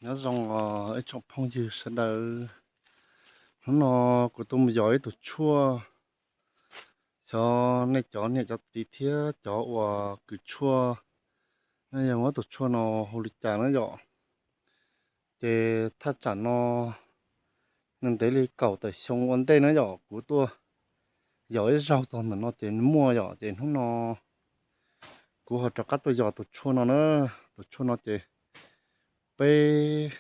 Nyob zoo os ib tsoom phooj ywg sawv daws. Hnub no kuv tuaj mus yos ib tug tshuaj, xyov nej cov niam cov txiv thiab cov uas kws tshuaj, nej yog muab tus tshuaj no hu li cas na yom. Ces thaj tsam no nws ntev li kaum tawm xyoo ua ntej na yom, kuv tuaj yos ib zaug txog ntawm no ces muaj yom, ces hnub no kuv ho rov qab tuaj yos tus tshuaj no na. Tus tshuaj no ces peb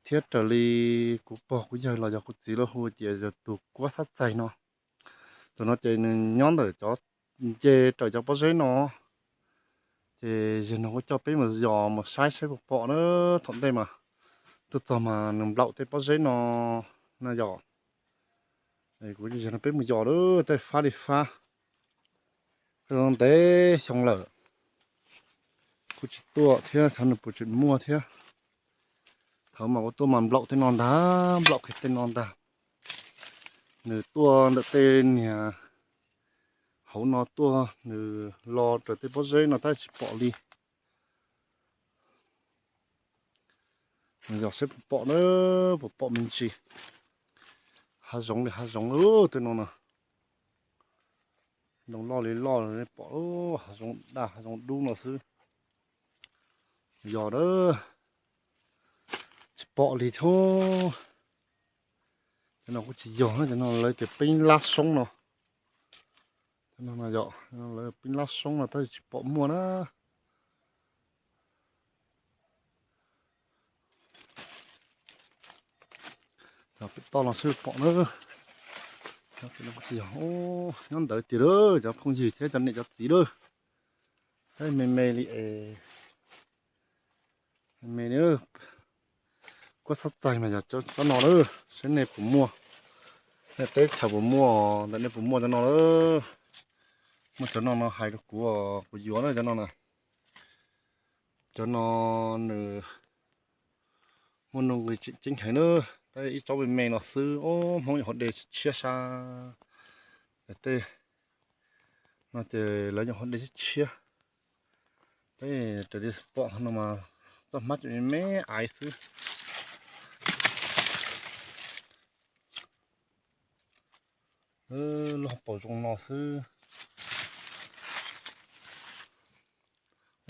thiab raws li kuv pog kuv yawg los yog kuv txiv lawv hu ces yog tus kuab xab txaig no. Tus no ces nws nyob ntawm cov nce raws cov pob zeb no. Ces yog no kuv coj peb mus yos mus saib saib puas pom na. Thaum ntej mas tuaj txog mas nws nplaum tej pob zeb no na yom. Kuv yog no peb mus yos lawm tej fab li fab. Ntev xyoo lawm kuj tsis tuaj thiab xyov nws puas tseem muaj thiab. Thaum mas kuv tuaj mas nplaum tej no ntag, nplaum kiag tej no ntag. Nws tuaj ntawm tej niag hauv no tuaj, nws los raws tej pob zeb no tab tsis pom li. Yog seb puas pom na, puas pom me ntsis. Hav zoov li hav zoov lawm tej no na. Ntoo loj li loj pom, hav zoov daj hav zoov dub no xwb. Yog a, tsis pom li thiab. Cov no kuj tsis yog na, cov no lawv tias peeb lab soob no. Cov no yog lawv peeb lab soob no tab sis tsis pom muaj na. Cov pem toj no xwb pom na. Cov pem no kuj tsis yog, nyob ntawd tiag lawm cov phooj ywg thiab cov niam cov txiv lawm. Tab me me li es, me me li. Kuab xab txaig mas yog cov no lawm, saib nej puas muaj, nej teb chaws puas muaj, ntawm nej puas muaj cov no lawm. Muaj cov no no hais rau kuv, kuv yuav na cov no na. Cov no nws muaj nuj nqis tseem ceeb heev na, tab ib tsob me me no xwb, ob Hmoob nyuam qhuav de tshiab sab, tej no ces lawv nyuam qhuav de tshiab. Peb raws li pom no mas txoj hmab ces me me aiv xwb. Lub hauv paus zoo no xwb.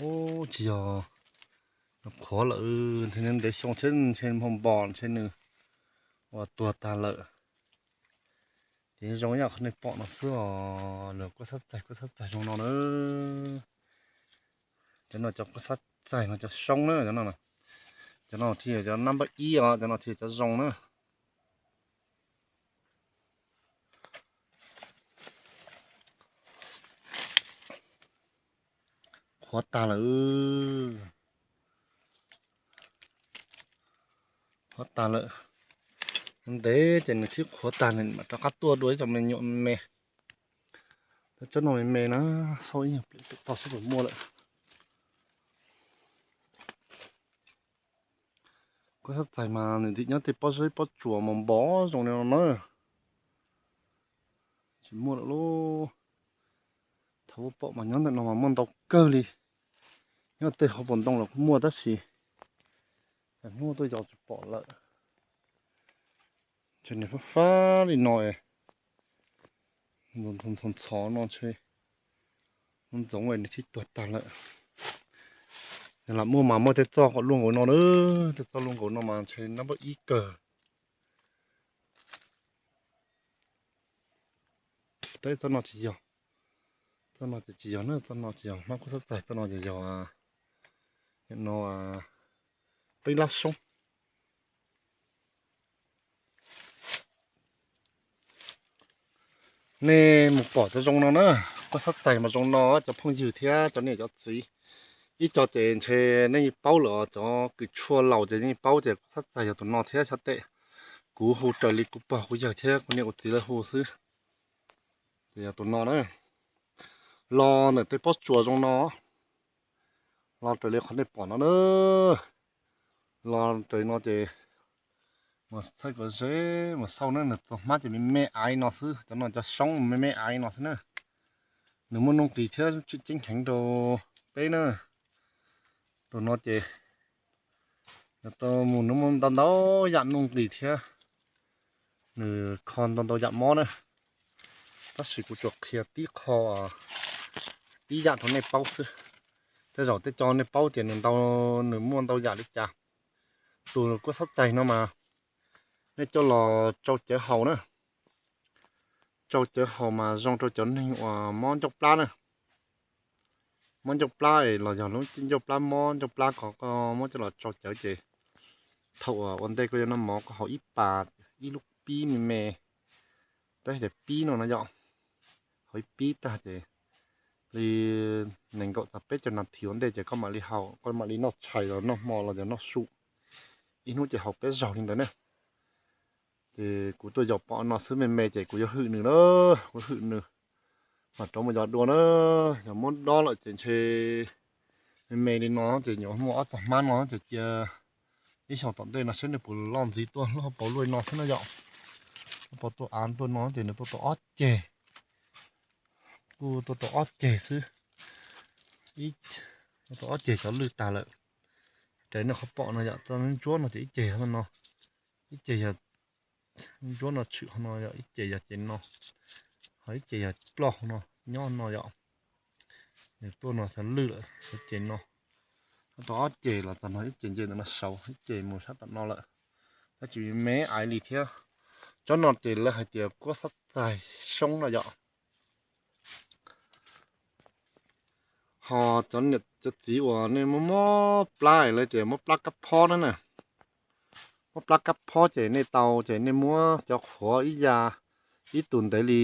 Ub, tsis yog, qhuav lawm, ntshe ntev xyoo thiab ntshe npog npos ntshe nws ua tuag tag lawm. Ces zoo ib yam qhov nej pom no xwb os, lawv kuab xab txaig, kuab xab txaig zoo no na. Cov no cov kuab xab txaig no cov soob na, cov no, cov no thiaj cov nab npawb ib os, cov no thiaj cov zoo na. Qhuav tag lawm, qhuav tag lawm. Ntev ces nws thiaj qhuav tag, nws mam rov qab tuaj dua ib co me nyuam me. Cov no me me na, xauj ib nyuag pliag pem toj seb puas muaj lawm. Kuab xab txaig mas nws ntim nyob tej pob zeb pob tsuas mas npos zoo li no na. Tsis muaj lawm lauj. Thaum ub pom mas nyob ntawm no mas muaj ntau kawg li. Nyob tej hauv paus ntoo los kuj muaj tab sis hnub tuaj yos tsis pom lawm. Ntshe nws fab fab li no, ntxhov ntxhov no ntshe ntxoov nws thiaj tuag tag lawm. Nws lam muaj mas muaj tej txoj kom luaj nkaus no na, tej txoj luaj nkaus no mas ntshe nab npawb ib kawg. Tab txoj no tsis yog, txoj no ces tsis yog na, txoj no tsis yog hmab kuab xab txaig, txoj no ces yog no peb lab soob. Nej mus pom cov zoo no na, kuab xab txaig mas zoo no cov phooj ywg thiab cov niam cov txiv. Ib co ces ntshe nej yeej paub lawm, cov kws tshuaj laus ces yeej paub tias kuab xab txaig yog tus no thiab xyov tej. Kuv hu raws li kuv pog kuv yawg thiab kuv niam kuv txiv lawv hu xwb. Ces yog tus no na, los ntawm tej pob tsuas zoo no, los raws li qhov nej pom no na, los raws no ces mus txhawb kom ze, mus xauj na, nws txoj hmab ces me me aiv no xwb, cov no cov soob me me aiv no xwb na. Nws muaj nuj nqis thiab tseem ceeb heev rau peb na. Tus no ces Tau mus nws muaj ntau ntau yam nuj nqis thiab, nws kho ntau ntau yam mob na. Tab sis kuv tsuas qhia tib qho, tib yam rau nej paub xwb. Tej zaum tej co nej paub tias nws ntau, nws muaj ntau yam li cas. Tus kuab xab txaig no mas nej coj los tsau cawv haus na. Tsau cawv haus mas zoo rau cov neeg uas mob ncauj plab na. Mob ncauj plab es los yog lub ncauj plab mob ncauj plab ko, koj muab coj los tsau cawv ces thaum uas ua ntej koj yuav noj mov koj haus ib pas, ib lub pib me me, peb hais tias pib no no yom, haus ib pib tag ces li nees nkaum txog peb caug nas this ua ntej ces koj mam li haus, koj mam li noj tshais los noj hmo los yog noj su, ib hnub ces haus peb zaug li ntawd ne. Ces kuv tuaj yos pom no xwb me me ces kuv yuav hwm nws na, kuv hwm nws mam rov mus yos dua na. Yog muab dob lawm ces ntshe me me li no ces nyuam muaj ob txoj hmab no ces cia ib xyoos tom ntej no saib nws puas loj ntxiv tuaj lub hauv paus luaj no xwb na yom. Hauv paus tuaj av tuaj no ces nws tuaj tau ob ceg, kuj tuaj tau ob ceg xwb, tuaj tau ob ceg cov lwj tag lawm. Raws nej qhov pom no yom, txoj ntsuab no ces ib ceg no, ib ceg yog ntsuab no tshwm qhov no yom, ib ceg yog ceg no, ho ib ceg yog ploj qhov no nyob no yom. Nws tuaj no xyov lwj lawm xyov ceg no, tau ob ceg los txog no ib ceg nce ntawm no saud ib ceg mus sab tom no lawm. Tab sis me me aiv li thiab. Tsob no ces lawv hais tias kuab xab txaig soob no yom. Ho cov niam cov txiv uas nej muab mob plab lawv tias mob plab kab phob na na, mob plab kab phob ces nej tau ces nej muab cov qhuav ib ya, ib tug ntev li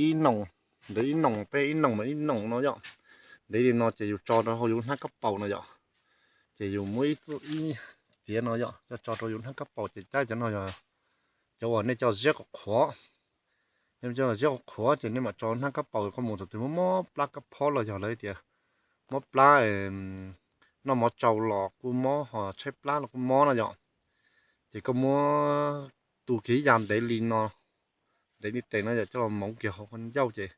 ib noom, ntev ib noom peb ib noom mas ib noom no yom, ntev li no ces yus tso rau hauv yus hnab kab paus no yom, ces yus muab ib tiav no yom, coj tso rau yus hnab kab paus ces cab cov no yog cov uas nej coj ziab qhuav qhuav. Nej coj ziab qhuav qhuav ces nej mam tso hnab kab paus, koj mus thaum twg muab mob plab kab phob los yog lawv tias mob plab noj mov tsau los kuj mob, ho tshaib plab los kuj mob no yom. Ces koj muab tu kiag ib ya ntev li no, ntev li tes no yom, coj los moov kiag hauv qhov ncauj ces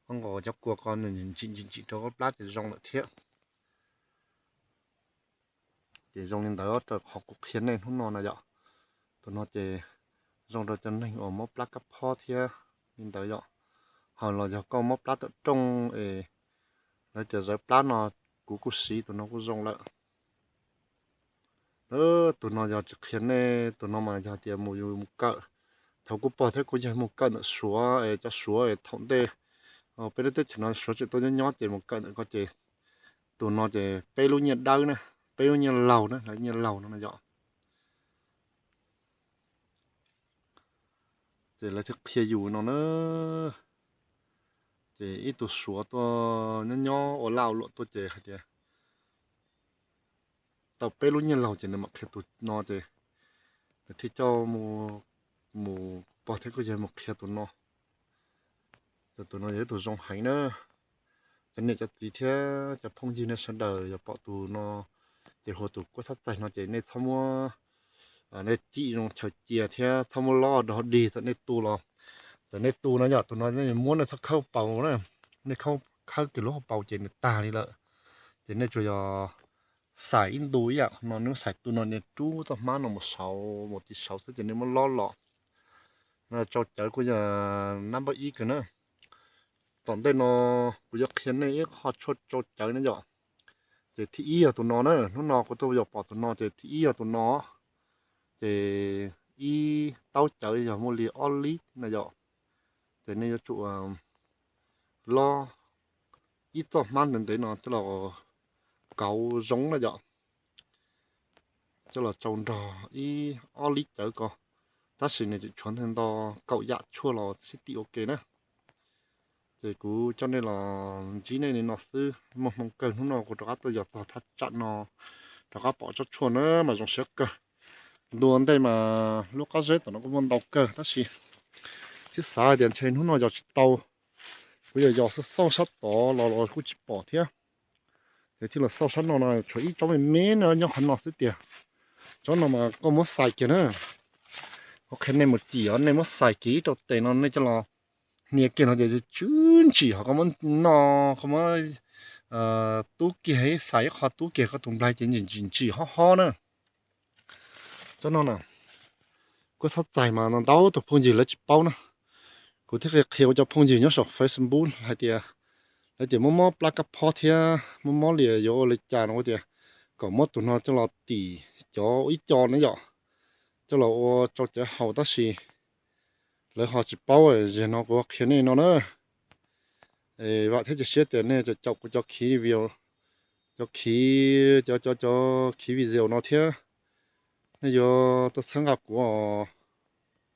koj nqos cov kua ko nws ntsim ntsim ntsim rau koj plab ces zoo lawm thiab. Ces zoo li ntawd rau qhov kuv qhia nej hnub no na yom. Tus no ces zoo rau cov neeg uas mob plab kab phob thiab li ntawd yom. Ho los yog koj mob plab tom rooj es lawv tias zawv plab no, kuv kuj siv tus no kuj zoo lawm. Tus no yog tsis qhia nej, tus no mas yog tias mus yus mus kawm, thaum kuv pog thiab kuv yawg mus kawm ntawm Suav es cov Suav es thaum ntej peb lub teb chaws no Suav tseem tuaj nyob nyob ces mus kawm ntawm ko ces tus no ces peb lub nyiaj dawb na, peb lub nyiaj laug na, lawv nyiaj laug no no yom. Ces lawv thiaj qhia yus no na. Ces ib tug Suav tuaj nyob nyob ua laj ua luam tuaj ces hais tias tau peb lub nyiaj laug ces nws mam qhia tus no ces nws thiaj coj mus, kuv pog thiab kuv yawg mus qhia tus no. Ces tus no yog ib tug zoo heev na. Cov niam cov txiv thiab cov phooj ywg nej sawv daws yog pom tus no ces hu ua tus kuab xab txaig no ces nej txhob muab, nej cim zoo chaw cia thiab txhob muab lob dog dig txawm nej tu los, txawm nej tu no yom, tus no muab nej txhob khawb paus na, nej khawb kiag lub hauv paus ces nws tag li lawm. Ces nej tsuas yog xais ib ntu ib yam qhov no, nej xais tu no nej rub txoj hmab no mus saud mus tim saud xwb ces nej muab lob los. Tsau cawv kuj yog nab npawb ib kawg na. Tom ntej no kuv yuav qhia nej ib qho tshuaj tsau cawv na yom. Ces thib ib yog tus no na, hnub no kuv tuaj yog pom tus no ces thib ib yog tus no. Ces ib taub cawv yog muaj li ob lib na yom. Ces nej yuav tsum lob ib txoj hmab ntev ntev no coj los kauv zoo na yom, coj los tsau nrog ib ob lib cawv ko, tab sis nws tseem tshuav nto kaum yam tshuaj los sib tim ua ke na. Ces kuv coj nej los ntsib nej li no xwb, muaj hmoo kawg hnub no kuv rov qab tuaj yos txog thaj tsam no, rov qab pom tsob tshuaj na mas zoo siab kawg. Ntu ua ntej mas lub qab zeb tom no kuj muaj ntau kawg tab sis thiab xav hais tias ntshe hnub no yos tsis tau, kuv yog yos xauj xauj sab tod los los kuj tsis pom thiab. Ces thiaj los xauj sab no no tshuav ib tsob me me no nyob qhov no xwb tiag. Tsob no mas koj muab xais kiag na, kuv qhia nej mus cim os, nej muab xais kiag ib rau tes no nej coj los hnia kiag no ces tsw ntsim, ho koj muab no, koj muab tub kiag, xais ib qho tub kiag koj tus nplaig ces ntsim ntsim hob hob na. Tsob no na, kuj txhob txais mas ntau tus phooj ywg lawv tsis paub na. Kuv thiaj qhia ua cov phooj ywg nyob saum Facebook hais tias, lawv tias muab mob plab kab phob thiab muab mob lias yuav ua li cas no tias, kom muab tus no coj los tim cov ib co na yom, coj los ua rau cawv haus tab sis lawv ho tsis paub. Zaum no kuv qhia nej no na. Vam thiab cia siab tias nej caum kuv cov khiv, cov khiv, cov cov cov khiv video no thiab nej yuav tuaj txhawb nqa kuv os.